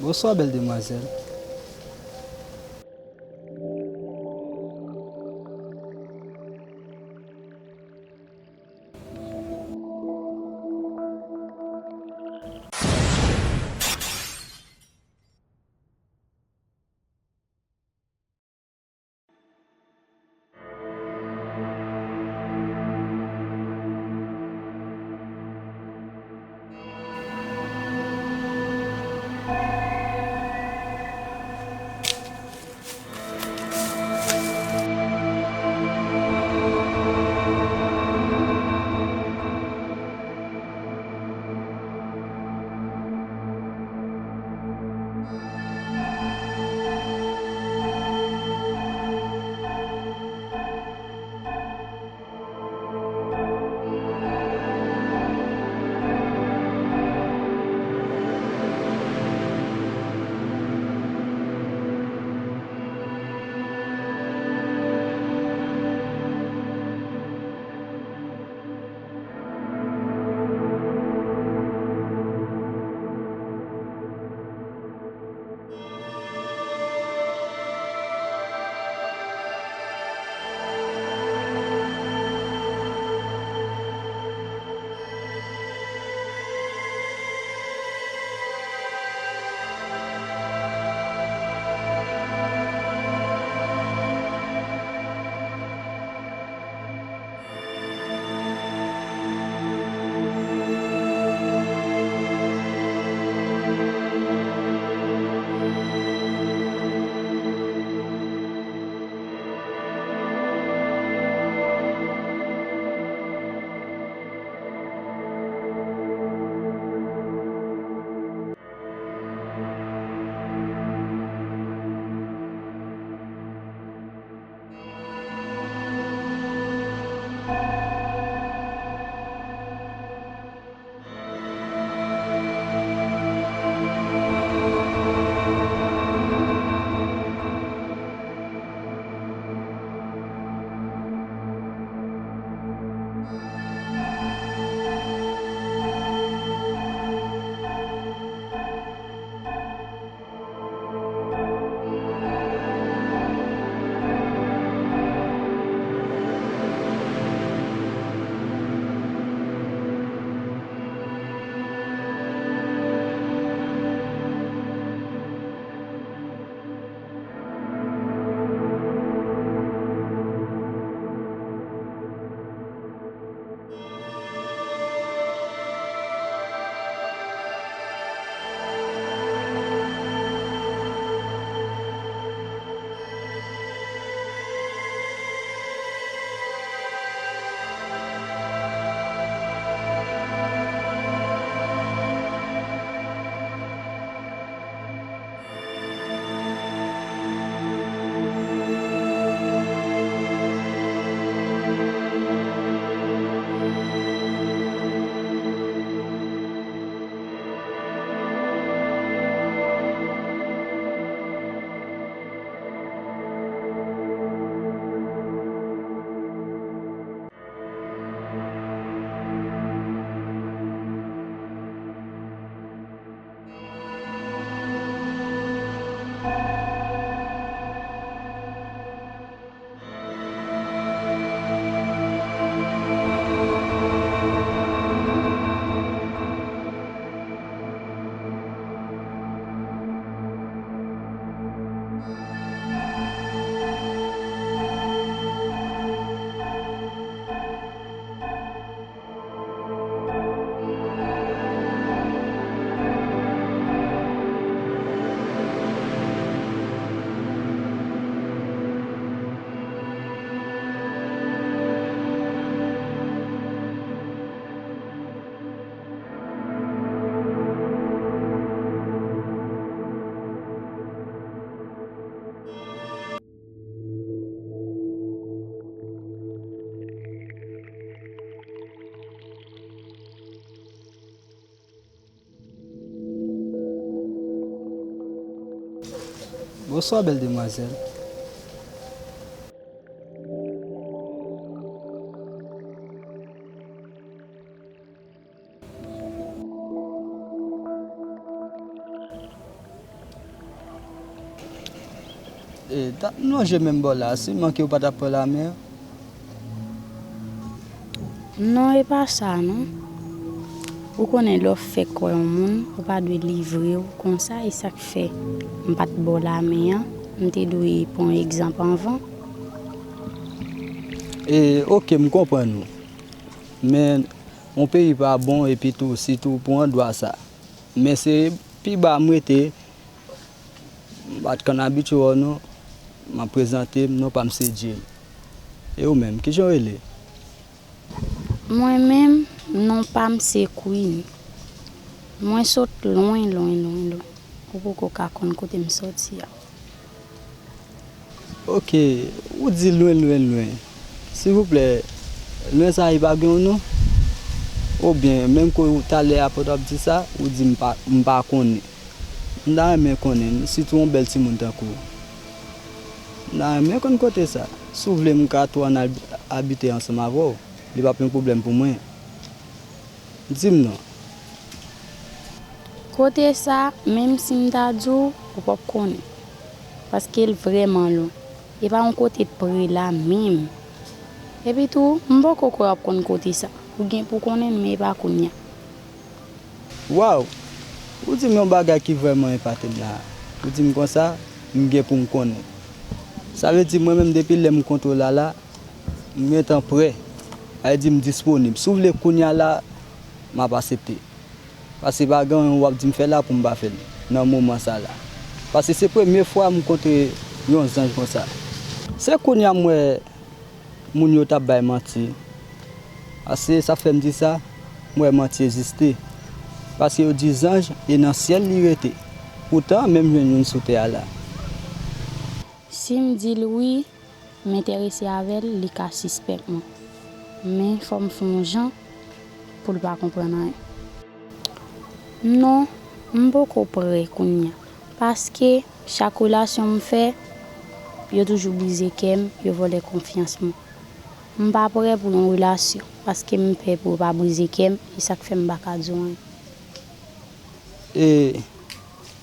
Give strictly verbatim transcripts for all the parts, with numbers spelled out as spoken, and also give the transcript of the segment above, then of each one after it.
Bonswa, bèl demwazèl. Bonswa, bèl demwazèl. E, t ap lonje menm bò la, si manke w pa t ap pran lamen an. Non, e pa sa non. Ou konnen lè w fèk wè yon moun, ou pa dwe livre w konsa, e sa k fè m pa t ba w lamen an, m te dwe pran egzanp anvan. E, oke, m konprann ou. Men, yon peyi pa bon, epi tou, sitou pou andwa sa. Men se pi ba m rete, m pa t konn abitye wè w non. M ap prezante m, non pa m se Jim. E ou menm, kijan w rele? Mwen menm, non pa m se Queen. Mwen sot lwen, lwen, lwen, lwen. Ou poko ka konn kote m soti a. Oke, ou di lwen, lwen, lwen. Silvouplè, lwen sa a, li pa gen yon non? Oubyen, menm kou talè a pandan w ap di sa, ou di m pa, m pa konnen. M ta renmen konnen, sitou yon bèl timoun tankou w. M ta renmen konn kote sa. Si w vle, m ka tou ann ab-, abite ansanm avè w. Li p ap yon pwoblèm pou mwen. Di m non. Kote sa, menm si m ta di w, ou p ap konnen. Paske l vrèman lwen. E pa yon kote pre la menm. Epi tou, m poko kwè w ap konn kote sa. Ou gen pou konnen l, men e pa kounye a. Waw! Ou di m yon bagay ki vrèman epate m la. Ou di m konsa, m gen pou m konnen. Sa vle di mwen menm depi lè m kontre w la la, m gentan prè. Sa vle di m disponib. Si w vle kounye a la, m ap aksepte. Paske pa gen anyen w ap di m fè la pou m pa fè l nan moman sa la. Paske se premye fwa m kontre yon zanj konsa. Se kounye a m wè moun yo t ap bay manti. Paske sa fè m di sa, m wè manti egziste. Paske yo di zanj e nan syèl li rete. Poutan, menm jwenn youn sou tè a la. Si m di l wi, m enterese avè l, li ka sispèk mwen. Men fò m fè yon jan pou l pa konprann anyen. Non, m poko prè kounye a. Paske chak relasyon m fè, yo toujou brize kè m, yo vòlè konfyans mwen. M pa prè pou yon relasyon, paske m pè pou yo pa brize kè m, e sa k fè m pa ka di w anyen. E,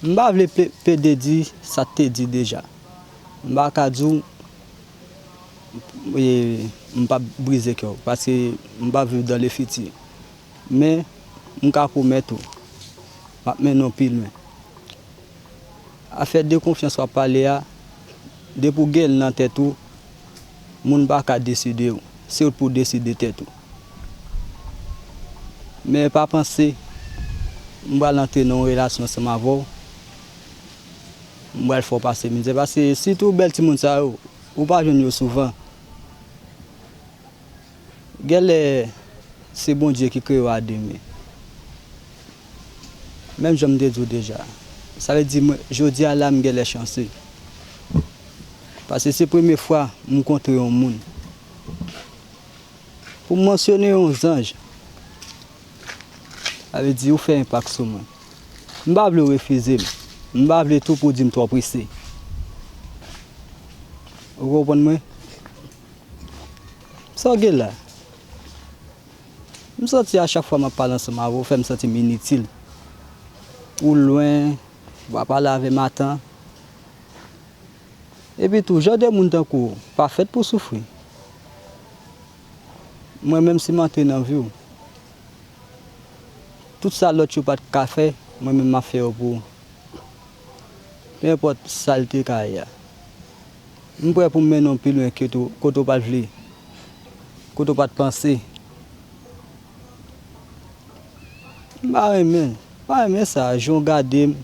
m pa vle ple-, plede di sa k te di deja. M pa ka di w, e, m p ap brize kè w, paske m p ap viv dans le futur. Men, m ka pwomèt ou, m ap mennen w pi lwen. Afè de konfyans w ap pale a, depi w gen l nan tèt ou, moun pa ka deside w. Se ou pou deside tèt ou. Men pa panse m pral antre nan yon relasyon ansanm avè w, m pral fè w pase mizè. Paske sitou bèl timoun sa yo, ou pa jwenn yo souvan. Genlè se Bondye ki kreye w a de men. Menm jan m te di w deja. Sa vle di mwen, jodi a la, m genlè chanse. Paske se premye fwa m kontre yon moun. Pou m mansyone yon zanj, sa vle di ou fè enpak sou mwen. M pa vle w refize m. M pa vle tou pou w di m twò prese. Ou konprann mwen? Sa w gen la? M santi a chak fwa m ap pale ansanm avè w, ou fè m santi m initil. Ou lwen, ou pa pale avè m atan. Epi tou, jan de moun tankou w pa fèt pou soufri. Mwen menm si m antre nan vi w, tout sa lòt yo pa t ka fè, mwen menm m ap fè yo pou ou. Pe enpòt sa l te ka ye a. M prè pou m mennen w pi lwen ke tou, kote w pa t vle, kote w pa t panse. M pa renmen, m pa renmen sa, jan w gade m.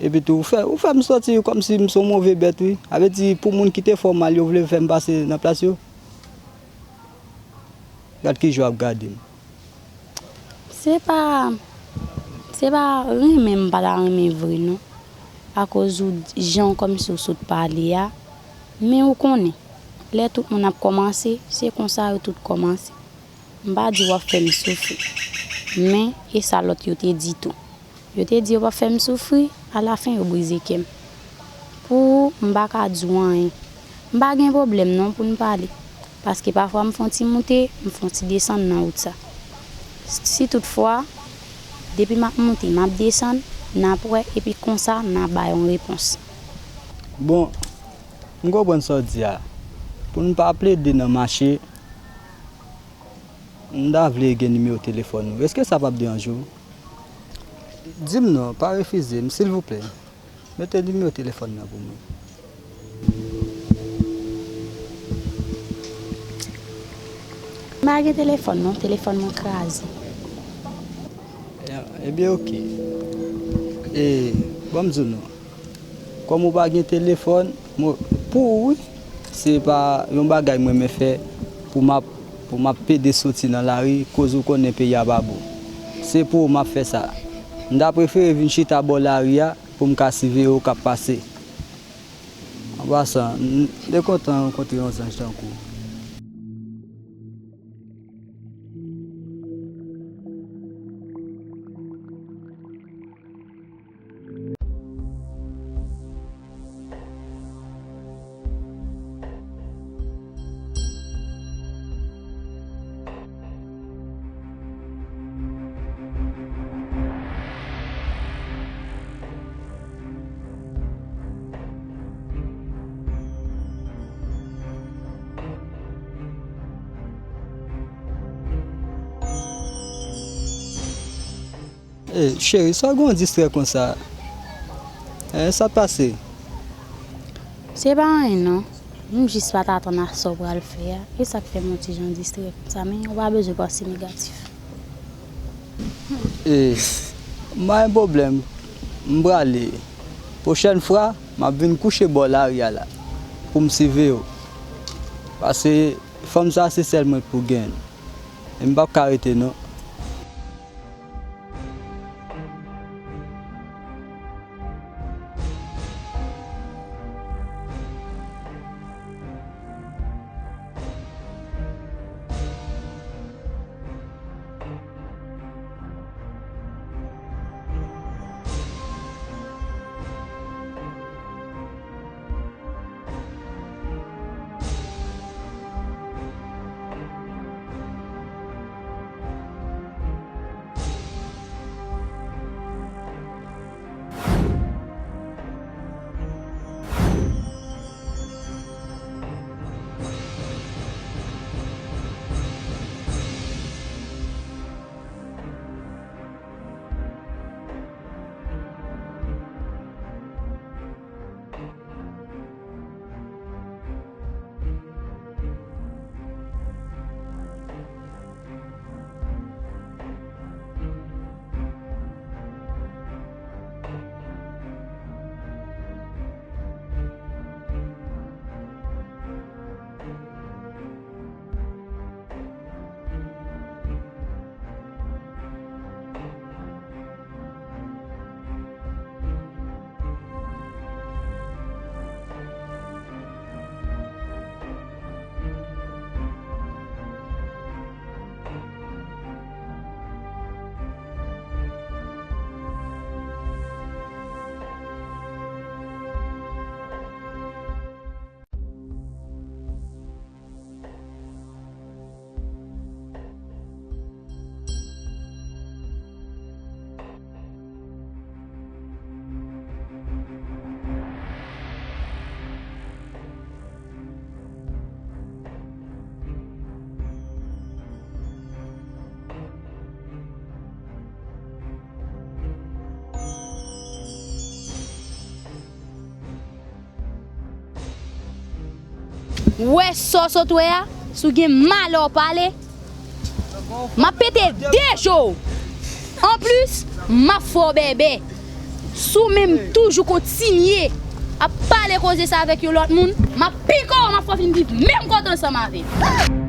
Epi tou, ou fè, ou fè m santi kòmsi m se yon move bèt, wi. Sa vle di, pou moun ki te fè w mal, yo vle fè m pase nan plas yo. Gad kijan w ap gade m. Se pa, se pa renmen m pa ta renmen vre non. Akoz ou, jan kòmsi w sot pale a. Men ou konnen, lè tout moun ap kòmanse, se konsa yo tout kòmanse. M pa di w ap fè m soufri. Men, e sa lòt yo te di tou. Yo te di yo p ap fè m soufri, alafen yo brize kè m. Pou ou, m pa ka di w anyen. M pa gen pwoblèm non pou n pale, paske pafwa m fè yon ti moute, m fè yon ti desann nan wout sa. Si toutfwa, depi m ap moute, m ap desann, n ap wè, epi konsa, n a bay yon repons. Bon, m konprann sa w di a. Pou n pa plede nan mache, m ta vle gen nimewo telefòn ou. Èske sa p ap deranje w? Di m non, pa refize m, silvouplè. Mete nimewo telefòn nan pou mwen. M pa gen telefòn non, telefòn mwen kraze. Ebyen, oke. E, ban m di w non. Kòm ou pa gen telefòn, mwen, pou ou, wi, se pa yon bagay mwen renmen fè pou m ap, pou m ap pede soti nan lari, koz ou konnen peyi a pa bon. Se pou ou m ap fè sa. M ta prefere vin chita bò lari a pou m ka siveye w k ap pase. An pasan, m te kontan rankontre yon zanj tankou w. Ey, cheri, sa w gen w distrè konsa? Hein, sa pase? Se pa anyen non. M jis pa t atann a sa w pral fè a. E sa k fè m yon ti jan distrè konsa, men ou pa bezwen panse negatif. E, m pa gen pwoblèm. M prale. Pwochèn fwa, m ap vin kouche bò lari a la pou m siveye w. Paske fanm sa se sèl mwen k pou gen. E m p ap ka rete non. Ou wè sa w sot wè a? Si w gen malè w pale, m ap pete de je w. Anplis, m ap fè w bèbè. Si w menm toujou kontinye ap pale koze sa avèk yon lòt moun, m ap pike w, m ap fè w vin viv menm kote ansanm avè m.